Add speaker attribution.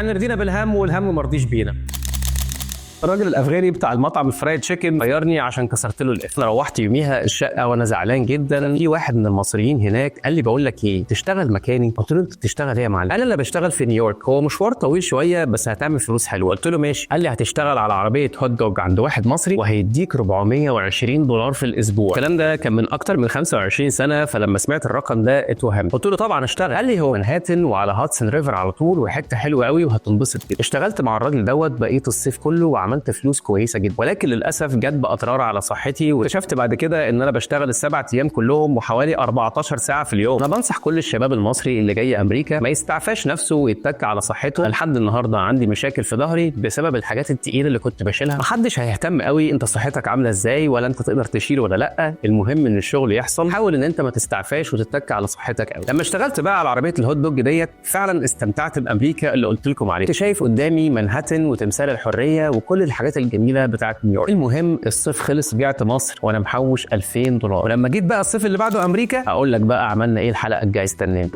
Speaker 1: يعني رضينا بالهم والهم ما رضيش بينا. الراجل الافغاني بتاع المطعم ال fried chicken غيرني عشان كسرت له القفل. روحت يوميها الشقة وانا زعلان جدا. في واحد من المصريين هناك قال لي بقول لك ايه، تشتغل مكاني؟ قلت له انت بتشتغل ايه يا معلم؟ قال انا بشتغل في نيويورك، هو مشوار طويل شوية بس هتعمل فلوس حلوة. قلت له ماشي. قال لي هتشتغل على عربية hot dog عند واحد مصري وهيديك $420 في الاسبوع. الكلام ده كان من اكتر من 25 سنة، فلما سمعت الرقم ده اتوهمت. قلت له طبعا اشتغل. قال لي هو منهاتن وعلى Hudson River على طول وحتة حلوة قوي وهتنبسط جدا. اشتغلت مع الراجل دوت بقية الصيف كله وعملت فلوس كويسة جدا، ولكن للاسف جت باضرار على صحتي، واكتشفت بعد كده ان انا بشتغل ال7 ايام كلهم وحوالي 14 ساعة في اليوم. انا بنصح كل الشباب المصري اللي جاي امريكا ما يستعفاش نفسه ويتك على صحته. لحد النهارده عندي مشاكل في ظهري بسبب الحاجات التقيله اللي كنت بشيلها. محدش هيهتم قوي انت صحتك عامله ازاي ولا انت تقدر تشيل ولا لا، المهم ان الشغل يحصل. حاول ان انت ما تستعفاش وتتك على صحتك قوي. لما اشتغلت بقى على عربية ال hot dog ديت فعلا استمتعت بامريكا اللي قلت لكم عليه. كنت شايف قدامي منهاتن وتمثال الحرية وكل الحاجات الجميلة بتاعت نيويورك. المهم الصيف خلص، رجعت مصر وانا محوش $2000. ولما جيت بقى الصيف اللي بعده امريكا هقول لك بقى عملنا ايه الحلقة الجاية، استناني.